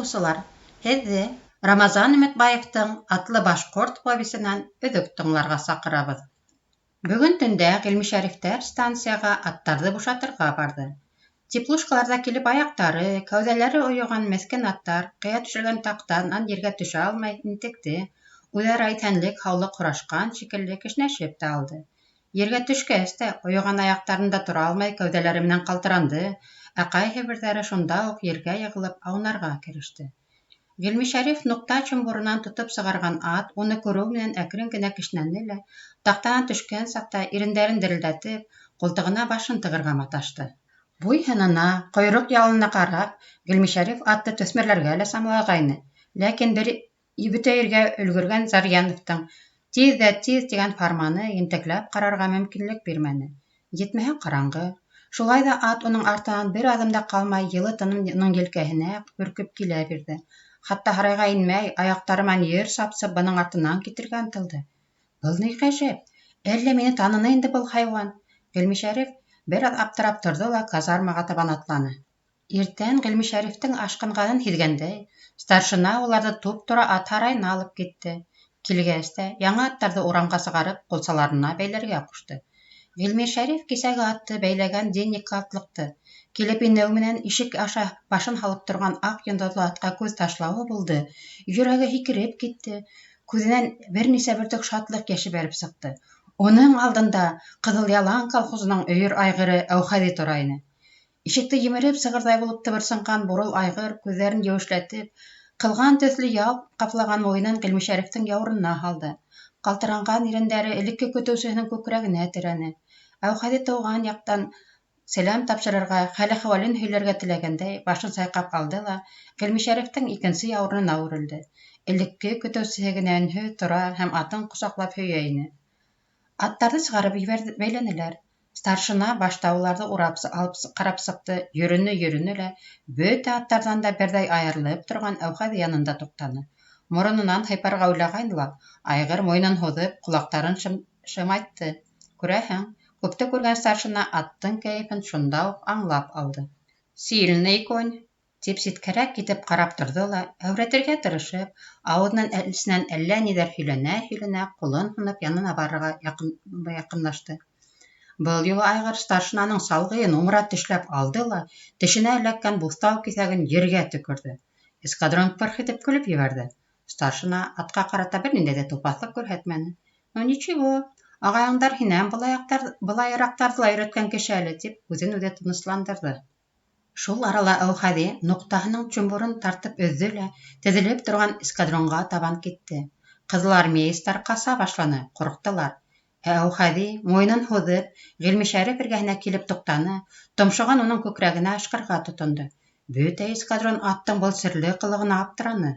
уҡыусылар, һеҙҙе Рамазан Өмөтбаевтың «Атлы башҡорт» повесынан өҙөк тыңларға саҡырабыҙ. Бөгөн төндә Ғилмишәрифтәр станцияға аттарҙы бушатырға барҙы. Теплушкаларҙа килеп аяҡтары, кәүҙәләре ойоған меҫкен аттар ҡыя түшәлгән таҡтанан ергә төшә алмай интекте, үҙ-ара иҫәнлек-һаулыҡ һорашҡан шикелле кешнәшеп тә алды. Ергә төшкәс тә ойоған аяҡтарында тора алмай кәүҙәләре менән ҡалтыранды, ә ҡайһы берҙәре шунда уҡ ергә йығылып аунарға кереште. Ғилмишәриф нуҡта чумбурынан тотоп сығарған ат уны күреү менән әкрен генә кешнәне лә, таҡтанан төшкән саҡта ирендәрен дерелдәтеп, ҡултығына башын тығырға маташты. Буй-һынына, ҡойроҡ ялына ҡарап, Ғилмишәриф атты төҫмөрләргә лә самалағайны, ләкин бер бөтә ергә өлгөргән Зарьяновтың «Тиҙ ҙә тиҙ!» тигән фарманы ентекләп ҡарарға мөмкинлек бирмәне. Етмәһә, ҡараңғы. Шулай ҙа ат уның артынан бер аҙым да ҡалмай йылы тынын уның елкәһенә бөркөп килә бирҙе. Хатта һарайға инмәй, аяҡтары менән ер сапсып, бының артынан китергә ынтылды. Был ни ғәжәп! Әллә мине таныны инде был хайуан? Ғилмишәриф бер аҙ аптырап торҙо ла казармаға табан атланы. Иртән Ғилмишәрифтең ашҡынғанын һиҙгәндәй, старшина уларҙы туп-тура ат һарайына алып китте. Килгәс тә, яңы аттарҙы урамға сығарып, ҡулсаларына бәйләргә ҡушты. Ғилмишәриф кисәге атты бәйләгән денникка атлыҡты. Килеп инеү менән ишек аша башын һалып торған аҡ йондоҙло атҡа күҙ ташлауы булды, йөрәге һикереп китте, күҙенән бер нисә бөртөк шатлыҡ йәше бәреп сыҡты. Уның алдында «Ҡыҙыл ялан» колхозының өйөр айғыры Әүхәҙи тора ине. Ишекте емереп сығырҙай булып тыбырсынған бурыл айғыр күҙҙәрен еүешләтеп, ҡылған төҫлө ял ҡаплаған муйынын Ғилмишәрифтең яурынына һалды. Ҡалтыранған ирендәре элекке көтөүсеһенең күкрәгенә терәне. Әүхәҙи тыуған яҡтан сәләм тапшырырға, хәл-әхүәлен һөйләргә теләгәндәй, башын сайҡап алды ла Ғилмишәрифтең икенсе яурынына үрелде. Элекке көтөүсеһе генә өнһөҙ тора һәм атын ҡосаҡлап һөйә ине. Аттарҙы сығарып бәйләнеләр. Старшина башта уларҙы урап алып ҡарап сыҡты, йөрөнө-йөрөнө лә, бөтә аттарҙан да берҙәй айырылып торған Әүхәҙи янында туҡтаны. Морононан һыйпарға уйлағайны ла, айғыр муйынын һуҙып, ҡолаҡтарын шымайтты. Күрәһең, күпте күргән старшина аттың кәйефен шунда уҡ аңлап алды. «Сильный конь», тип ситкәрәк китеп ҡарап торҙо ла, әүрәтергә тырышып, ауыҙынан эсенән әллә ниҙәр һөйләнә-һөйләнә, ҡулын һоноп янына барырға яҡынлашты. Был юлы айғыр старшинаның салғыйын умыра тешләп алды ла тешенә эләккән буҫтау киҫәген ергә төкөрҙө. Эскадрон пырх итеп көлөп ебәрҙе. Старшина атҡа ҡарата бер ниндәй ҙә тупаҫлыҡ күрһәтмәне. «Ну ничего, ағайыңдар һинән былайыраҡтарҙы ла өйрәткән кеше әле», тип үҙен-үҙе тынысландырҙы. Шул арала Әүхәҙи нуҡтаһының чумбурын тартып өҙҙө лә теҙелеп торған эскадронға табан китте. Ҡыҙылармейецтар ҡаса башланы, ҡурҡтылар. Ә Әүхәҙи, муйынын һуҙып, Ғилмишәриф эргәһенә килеп туҡтаны, томшоғон уның күкрәгенә ышҡырға тотондо. Бөтә эскадрон аттың был серле ҡылығына аптыраны.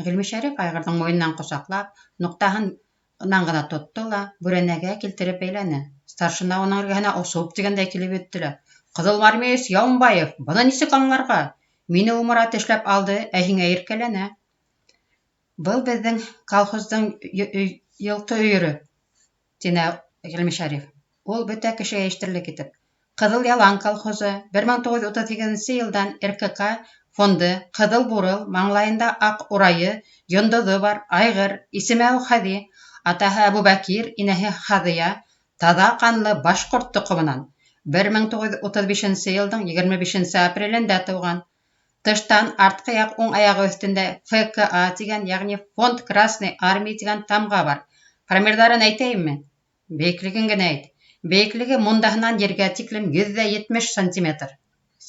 Ғилмишәриф айғырҙың муйынынан ҡосаҡлап, нуҡтаһынан ғына тотто ла бүрәнәгә килтереп бәйләне. Старшина уның эргәһенә осоп тигәндәй килеп етте лә: «Ҡыҙылармеец Яумбаев, быны нисек аңларға? Мине умыра тешләп алды, ә һиңә иркәләнә». «Был беҙҙең колхоздың йылҡы өйөрө», тине Ғилмишәриф. Ул бөтә кешегә ишетерлек итеп: «Ҡыҙыл ялан колхозы, 1938 йылдан РКК фонды, ҡыҙыл бурыл, маңлайында аҡ урайы, йондоҙо бар, айғыр, исеме Әүхәҙи, атаһы Әбүбәкир, инәһе Һаҙыя, таҙа ҡанлы башҡорт тоҡомонан, 1935 йылдың 25 апрелендә тыуған. Тыштан артҡы яҡ уң аяғы өҫтөндә ФКА тигән, йәғни Фонд Красной Армии тигән тамға бар. Промерҙарын әйтәйемме? Бейеклеген генә әйт. Бейеклеге мундаһынан ергә тиклем 170 сантиметр».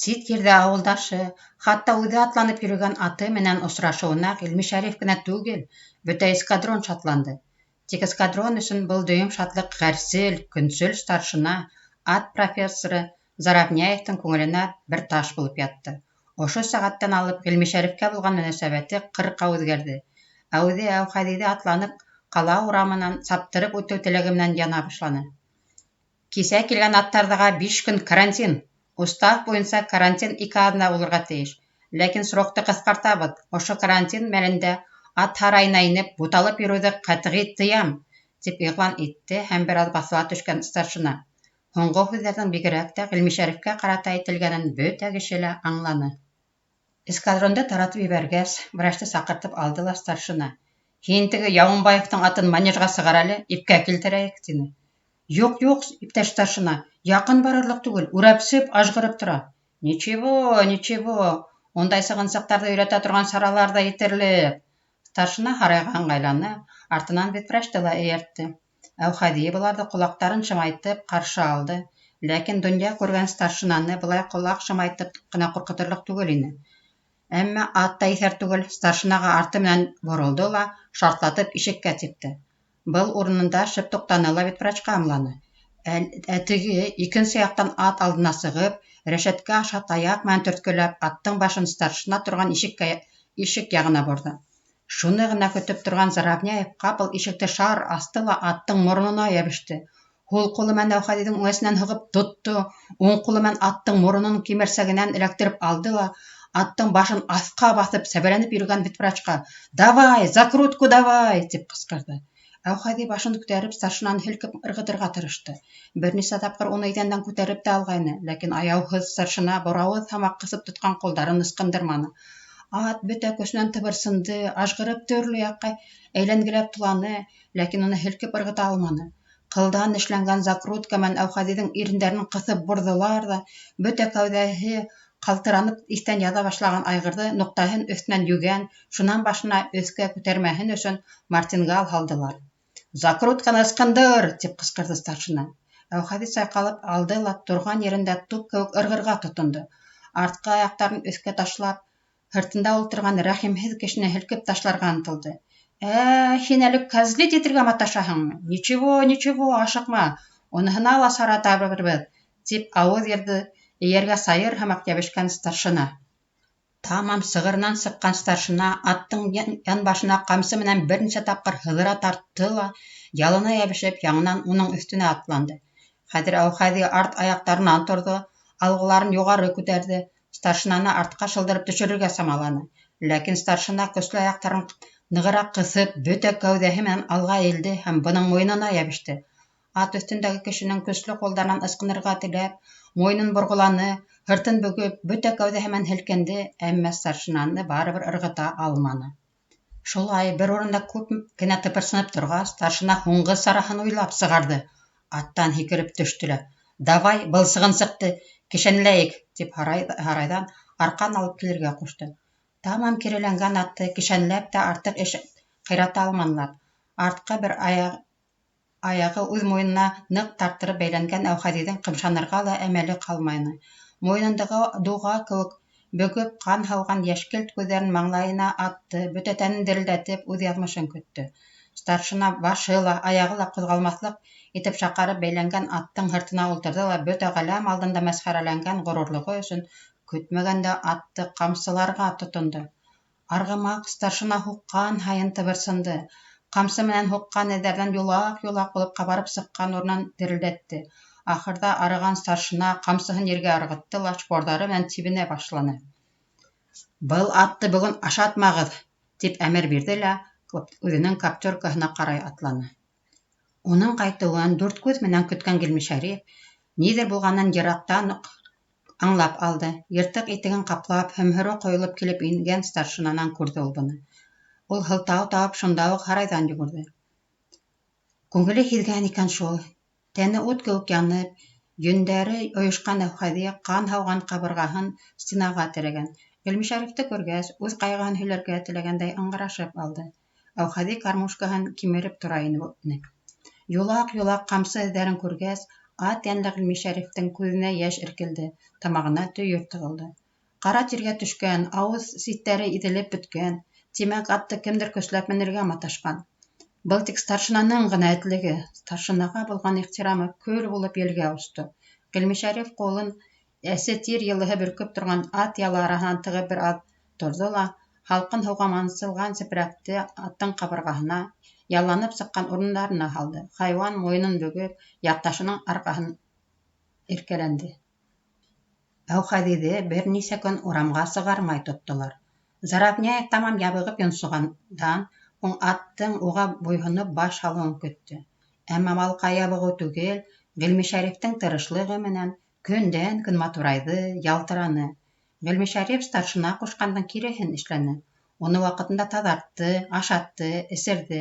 Сит ерҙә ауылдашы, хатта үҙе атланып йөрөгән аты менән осрашыуына Ғилмишәриф кенә түгел, бөтә эскадрон шатланды. Тик эскадрон өсөн был дөйөм шатлыҡ ғәрсел, көнсөл старшина, ат профессоры Заровняевтың күңеленә бер таш булып ятты. Ошо сәғәттән алып Ғилмишәрифкә булған мөнәсәбәте ҡырҡа үҙгәрҙе. Ә үҙе Әүхәҙиҙе атланып ҡала урамынан саптырып үтеү теләге менән яна башланы. «Кисә килгән аттарҙаға биш көн карантин. Устав буйынса карантин ике аҙна булырға тейеш. Ләкин срокты ҡыҫҡартабыҙ. Ошо карантин мәлендә ат һарайына инеп, буталып йөрөүҙе ҡәтғи тыям», тип иғлан итте һәм бер аҙ баҫыла төшкән старшина. Һуңғы һүҙҙәрҙең бигерәк тә Ғилмишәрифкә ҡарата әйтелгәнен бөтә кеше лә аңланы. Эскадронды таратып ебәргәс, врачты саҡыртып алды ла старшина: «Һин теге Яуымбаевтың атын манежға сығар әле, ипкә килтерәйек», — тине. «Юҡ, юҡ, иптәш старшина, яҡын барырлыҡ түгел, үрәпсеп, ажғырып тора». «Ничего, ничего, ундай сығынсыҡтарҙы өйрәтә торған саралар ҙа етерлек». Старшина һарайға ыңғайланы, артынан ветврачты ла эйәртте. Әүхәҙи быларҙы ҡолаҡтарын шымайтып ҡаршы алды, ләкин донъя күргән старшинаны былай ҡолаҡ шымайтып ҡына ҡурҡытырлыҡ түгел ине. Әммә ат та иҫәр түгел, старшинаға арты менән боролдо ла шартлатып ишеккә типте. Был урынында шып туҡтаны ла ветврачҡа ымланы. Ә теге икенсе яҡтан ат алдына сығып, рәшәткә аша таяҡ менән төрткөләп, аттың башын старшина торған ишеккә ишек яғына борҙо. Шуны ғына көтөп торған Заровняев ҡапыл ишекте шар асты ла аттың моронона йәбеште. Һул ҡулы менән Әүхәҙиҙең үңәсенән һығып тотто, уң ҡулы менән аттың моронон кимерсәгенән эләктереп алды ла аттың башын аҫҡа баҫып сәбәләнеп йөрөгән ветврачҡа: «Давай, закрутку давай!» — тип ҡысҡырҙы. Әүхәҙи башын күтәреп старшинаны һелкеп ырғытырға тырышты. Бер нисә тапҡыр уны иҙәндән күтәреп тә алғайны, ләкин аяуһыҙ старшина борауыҙ һымаҡ ҡыҫып тотҡан ҡулдарын ысҡындырманы. Ат бөтә көсөнән тыбырсынды, ажғырып төрлө яҡҡа әйләнгеләп туланы, ләкин уны һелкеп ырғыта алманы. Ҡылдан эшләнгән закрутка менән Әүхәҙиҙең ирендәрен ҡыҫып борҙолар ҙа, бөтә кәүҙәһе ҡалтыранып иҫтән яҙа башлаған айғырҙы нуҡтаһын өҫтөнән йүгән, шунан башына өҫкә күтәрмәһен өсөн мартингал һалдылар. «Закрутканы ысҡындыр!» — тип ҡысҡырҙы старшина. Әүхәҙи сайҡалып алды ла торған ерендә туп кеүек ырғырға тотондо. Артҡы аяҡтарын өҫкә ташлап, һыртында ултырған рәхимһеҙ кешене һелкеп ташларға ынтылды. «Ә, һин әле козлить итергә маташаһыңмы? Ничего, ничего, ашыҡма, уныһына ла сара табырбыҙ», — тип ауыҙ йырҙы эйәргә сайыр һымаҡ йәбешкән старшина. Тамам сығырынан сыҡҡан старшина аттың янбашына ҡамсы менән бер нисә тапҡыр һыҙыра тартты ла, ялына йәбешеп, яңынан уның өҫтөнә атланды. Хәҙер Әүхәҙи арт аяҡтарынан торҙо, алғыларын юғары күтәрҙе, старшинаны артҡа шылдырып төшөрөргә самаланы. Ләкин старшина көслө аяҡтарын нығыраҡ ҡыҫып, бөтә кәүҙәһе менән алға эйелде һәм бының муйынына йәбеште. Ат өҫтөндәге кешенең көслө ҡулдарынан ысҡынырға теләп, муйынын борғоланы, һыртын бөгөп, бөтә кәүҙәһе менән һелкенде, әммә старшинаны барыбер ырғыта алманы. Шулай бер урында күп кенә тыпырсынып торғас, старшина һуңғы сараһын уйлап сығарҙы. Аттан һикереп төштө лә: «Давай, был сығынсыҡты кешәнләйек», — тип һарайҙан арҡан алып килергә ҡушты. Тамам киреләнгән атты кешәнләп тә артыҡ эш ҡыйрата алманылар. Артҡы бер аяғы үҙ муйынына ныҡ тарттырып бәйләнгән Әүхәҙиҙең ҡымшанырға ла әмәле ҡалманы. Муйынындағы дуға кеүек бөгөп ҡан һауған йәшкелт күҙҙәрен маңлайына атты, бөтә тәнен дерелдәтеп, үҙ яҙмышын көттө. Старшина башы ла, аяғы ла ҡуҙғалмаҫлыҡ итеп шаҡарып бәйләнгән аттың һыртына ултырҙы ла бөтә ғаләм алдында мәсхәрәләнгән ғорурлығы өсөн көтмәгәндә атты ҡамсыларға тотондо. Арғымаҡ старшина һуҡҡан һайын тыбырсынды. Ҡамсы менән һуҡҡан эҙҙәрҙән юлаҡ-юлаҡ булып ҡабарып сыҡҡан урынын дерелдәтте. Ахырҙа арыған старшина ҡамсыһын ергә ырғытты ла шпорҙары менән тибенә башланы. «Был атты бөгөн ашатмағыҙ!» — тип әмер бирҙе лә үҙенең каптеркаһына ҡарай атланы. Уның ҡайтыуын дүрт күҙ менән көткән Ғилмишәриф ниҙер булғанын йыраҡтан уҡ аңлап алды. Йыртыҡ итеген ҡаплап, һөмһөрө ҡойолоп килеп ингән старшинанан күрҙе ул быны. Ул һылтау табып шунда уҡ һарайҙан йүгерҙе. Күңеле һиҙгән икән шул. Тәне ут кеүек янып, йөндәре ойошҡан Әүхәҙи ҡан һауған ҡабырғаһын стенаға терәгән. Ғилмишәрифте күргәс, үҙ ҡайғыһын һөйләргә теләгәндәй ыңғырашып алды. Әүхәҙи кормушкаһын кимереп тора ине. Юлаҡ-юлаҡ ҡамсы эҙҙәрен күргәс, ат йәнле Ғилмишәрифтең күҙенә йәш эркелде, тамағына төйөр тығылды. Ҡара тиргә төшкән, ауыҙ ситтәре иҙелеп бөткән. Тимәк, атты кемдер көсләп менергә маташҡан. Был тик старшинаның ғына этлеге. Старшинаға булған ихтирамы көл булып елгә осто. Ғилмишәриф ҡулын әсе тир йылыһы бөркөп торған ат ялы араһына тығып бер аҙ торҙо ла, һалҡын һыуға мансылған сепрәкте аттың ҡабырғаһына, ялланып сыҡҡан урындарына һалды. Хайуан, муйынын бөгөп, яҡташының арҡаһын иркәләнде. Әүхәҙиҙе бер нисә көн урамға сығармай тоттолар. Заровняев тамам ябығып йонсоғандан һуң аттың уға буйһоноп баш һалыуын көттө. Әммә малҡай ябығыу түгел, Ғилмишәрифтең тырышлығы менән көндән-көн матурайҙы, ялтыраны. Ғилмишәриф старшина ҡушҡандың киреһен эшләне. Уны ваҡытында таҙартты, ашатты, эсерҙе.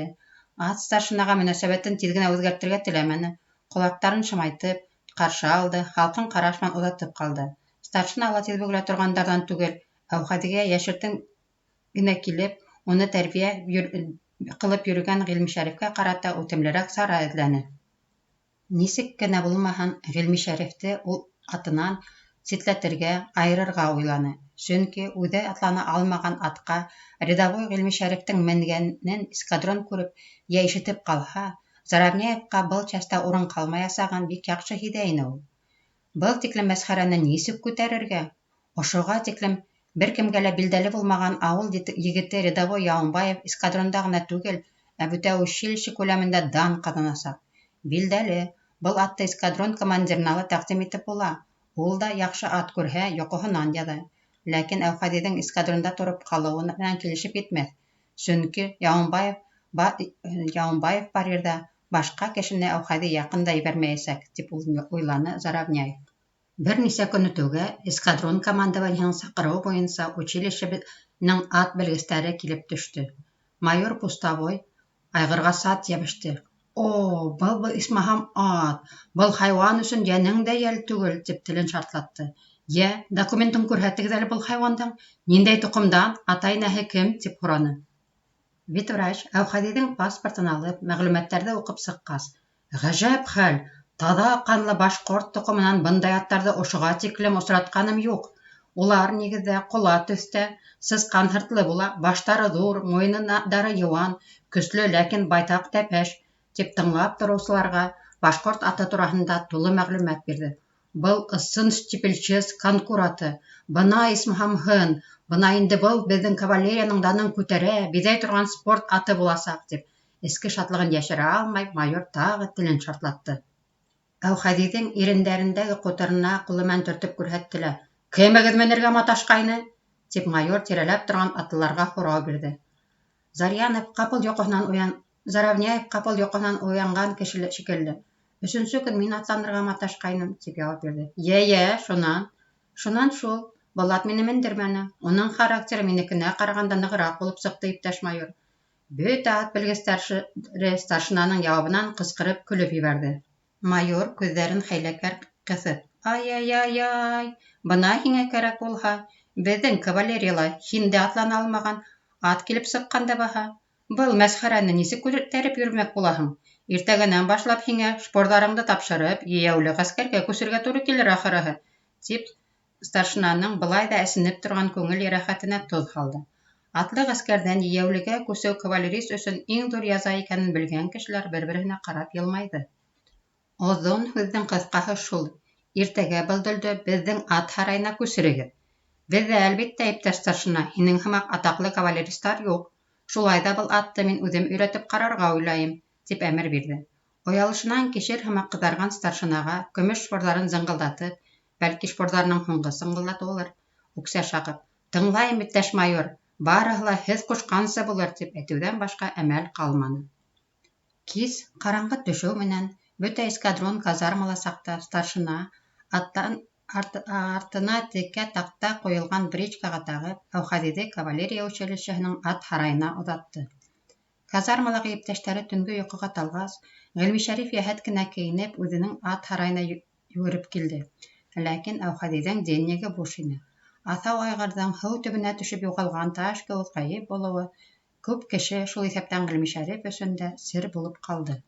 Ат старшинаға мөнәсәбәтен тиҙ генә үҙгәртергә теләмәне, ҡолаҡтарын шымайтып ҡаршы алды, һалҡын ҡараш менән оҙатып ҡалды. Старшина ла тиҙ бөгөлә торғандарҙан түгел, Әүхәдигә йәшертен генә килеп, уны тәрбиә ҡылып йөрөгән Ғилмишәрифкә ҡарата үтемлерәк сара эҙләне. Нисек кенә булмаһын, Ғилмишәрифте ул атынан ситләтергә, айырырға уйланы. Сөнки үҙе атлана алмаған атҡа рядовой Ғилмишәрифтең менгәнен эскадрон күреп йә ишетеп ҡалһа, Заровняевҡа был часта урын ҡалмаясағын бик яҡшы һиҙә ине ул. Был тиклем мәсхәрәне нисек күтәрергә? Ошоға тиклем бер кемгә лә билдәле булмаған ауыл егете рядовой Яуымбаев эскадронда ғына түгел, ә бөтә училище күләмендә дан ҡаҙанасаҡ. Билдәле, был атты эскадрон командирына ла тәҡдим итеп була. Ул да, яҡшы ат күрһә, йоҡоһонан яҙа. Ләкин Әүхәдиҙең эскадронда тороп ҡалыуы менән килешеп етмәҫ. Сөнки Яуымбаев бар ерҙә башҡа кешене Әүхәҙи яҡын да ебәрмәйәсәк, тип уйланы Заровняев. Бер нисә көн үтеүгә, эскадрон командованиеһының саҡырыуы буйынса училищеның ат белгестәре килеп төштө. Майор Пустовой айғырға сат йәбеште. О, был, исмаһам, ат! Был хайуан өсөн йәнең дә йәл түгел, тип телен шартлатты. Йә, документын күрһәтегеҙ әле был хайуандың. Ниндәй тоҡомдан, ата-инәһе кем, тип һораны. Ветврач Әүхәҙиҙең паспортын алып, мәғлүмәттәрҙе уҡып сыҡҡас, ғәжәп хәл, таҙа ҡанлы башҡорт тоҡомонан бындай аттарҙы ошоға тиклем осратҡаным юҡ. Улар, нигеҙҙә, ҡола төҫтә, сысҡан һыртлы була, баштары ҙур, муйындары йыуан, көслө, ләкин байтаҡ тәпәш, тип тыңлап тороусыларға башҡорт аты тураһында тулы мәғлүмәт бирҙе. Был ысын степелчез конкур аты. Бына исмаһам һын, бына инде был беҙҙең кавалерияның данын күтәрә, биҙәй торған спорт аты буласаҡ, тип эске шатлығын йәшерә алмай, майор тағы телен шартлатты. Әүхәҙиҙең ирендәрендәге ҡутырына ҡулы менән төртөп күрһәтте лә, «Кемегеҙ менергә маташҡайны?» тип майор тирәләп торған атлыларға һорау бирҙе. Зарьянов ҡапыл йоҡоһонан уян Заровняев ҡапыл йоҡоһонан уянған кеше шикелле, өсөнсө көн мин атланырға маташҡайным, тип яуап бирҙе. Йә, йә, шунан? Шунан шул, был ат мине мендермәне. Уның характеры минекенә ҡарағанда нығыраҡ булып сыҡты, иптәш майор. Бөтә ат белгестәре старшинаның яуабынан ҡысҡырып көлөп ебәрҙе. Майор күҙҙәрен хәйләкәр ҡыҫып, ай-яй-яй-яй, бына һиңә кәрәк булһа, беҙҙең кавалерияла һин дә атлана алмаған ат килеп сыҡҡан да баһа. Был мәсхәрәне нисек күтәреп йөрөмәк булаһың? Иртәгәнән башлап һиңә шпорҙарыңды тапшырып, йәйәүле ғәскәргә күсергә тура килер ахырыһы, тип старшинаның былай ҙа әсенеп торған күңел йәрәхәтенә тоҙ һалды. Атлы ғәскәрҙән йәйәүлегә күсеү кавалерист өсөн иң ҙур яза икәнен белгән кешеләр бер-береһенә ҡарап йылмайҙы. Оҙон һүҙҙең ҡыҫҡаһы шул: иртәгә был дөлдө беҙҙең ат һарайына күсерегеҙ. Беҙҙә, әлбиттә, иптәш старшина, һинең һымаҡ атаҡлы кавалеристар юҡ. Шулай ҙа был атты мин үҙем өйрәтеп ҡарарға уйлайым, тип әмер бирҙе. Оялышынан кишер һымаҡ ҡыҙарған старшинаға көмөш шпорҙарын зыңғылдатып, бәлки шпорҙарының һуңғы сыңғылдатыуылыр, үксә шағып, тыңлайым, иптәш майор, барыһы ла һеҙ ҡушҡанса булыр, тип әйтеүҙән башҡа әмәл ҡалманы. Кис ҡараңғы төшөү менән бөтә эскадрон казармала саҡта старшина аттан артына текә таҡта ҡуйылған бричкаға тағып, Әүхәҙиҙе кавалерия училищеһының ат һарайына оҙатты. Казармалағы иптәштәре төнгө йоҡоға талғас, Ғилмишәриф йәһәт кенә кейенеп, үҙенең ат һарайына йүгереп килде. Ләкин Әүхәҙиҙең деннигы буш ине. Аҫау айғырҙың һыу төбөнә төшөп юғалған таш кеүек ғәйеп булыуы күп кеше, шул иҫәптән Ғилмишәриф өсөн дә сер булып ҡалды.